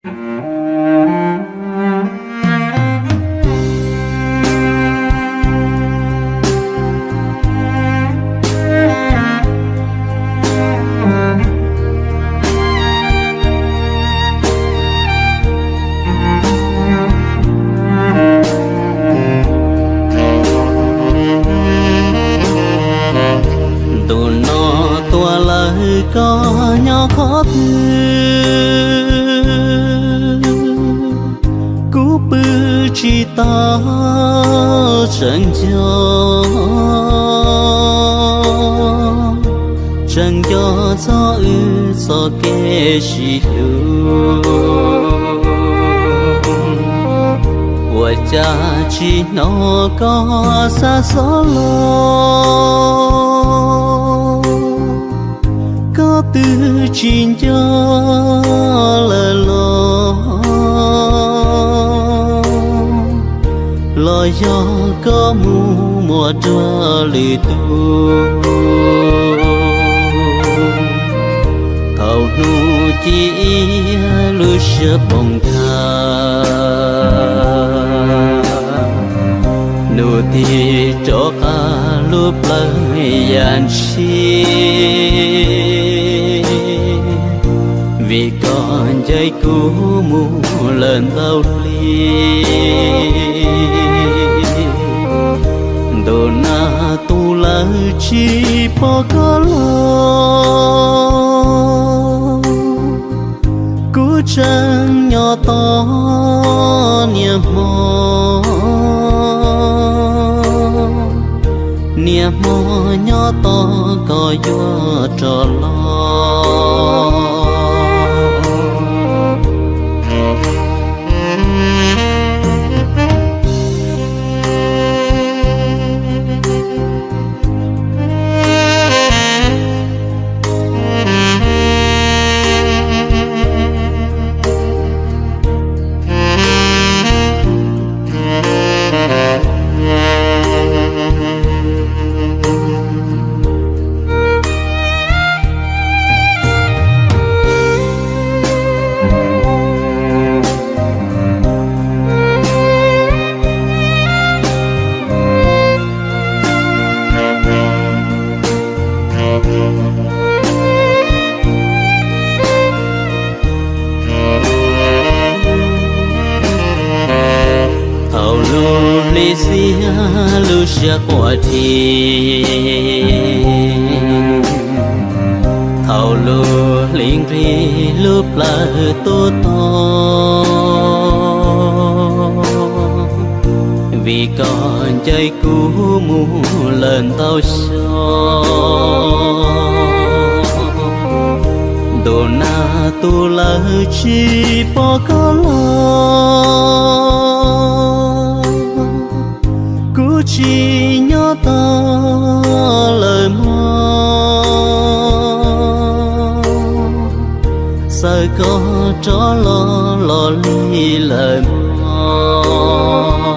Ntu no tuaj lawm koj nyob qhov twg, kuv pw tsis tau tseem nco, tseem nco txog wb txoj kev sib hlub. Ua cas tsis hnov koj xa xov los, koj twb tsis nco lawm los, los yog koj mus muaj dua lwm tus. Thaum hnub ci iab lub siab poob nthav, nus tig rov qab lub plawv yam ntshis, vim koj ncaim kuv mus lawm ntau hli. Ntu no tuaj lawm tsis pom koj los, kuv tseem nyob tos niaj hmo, niaj hmo nyob tos koj yuav rov los. Thaum lub hli xiab lub siab quaj dhi, thaum lub hli nqig lub plawv tu tog, vim koj ncaim kuv mus lawm ntau xyoo. Ntu no tuaj lawm tsis pom koj los, kuv tsis nyob tos lawm mog, xav koj rov los los li lawm mog.